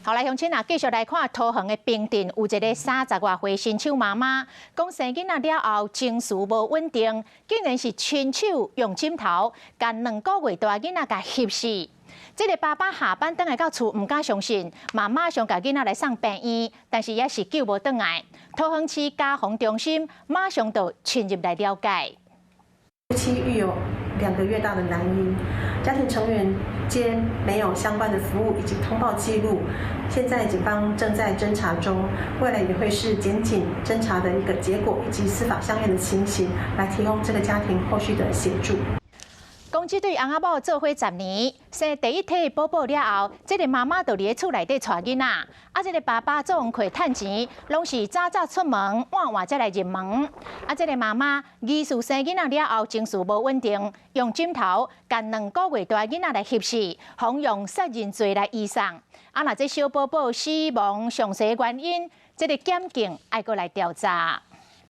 好來，鄉親啊，繼續來看桃園的平鎮，有一个30外歲新手媽媽，講生囡仔了後情緒無穩定，竟然是親手用枕頭共2個月大囡仔共翕死。這个爸爸下班轉來到厝，毋敢相信，嘛馬上共囡仔來送病院，但是也是救無轉來。桃園市家防中心馬上就深入來了解。夫妻育有2個月大的男嬰，家庭成員間沒有相關的服務以及通報記錄。現在警方正在偵查中，未來也會視檢警偵查的一個結果以及司法相驗的情形，來提供這個家庭後續的協助。講這對翁仔某做伙10年，生第一胎寶寶了後，這个媽媽就佇咧厝內底帶囡仔，啊，這个爸爸做工課趁錢，攏是早早出門，晚晚才來入門。啊，這个媽媽疑似生囡仔了後情緒無穩定，用枕頭共2個月大囡仔來翕死，予用殺人罪來移送。啊，若這小寶寶死亡詳細原因，這个檢警愛閣來調查。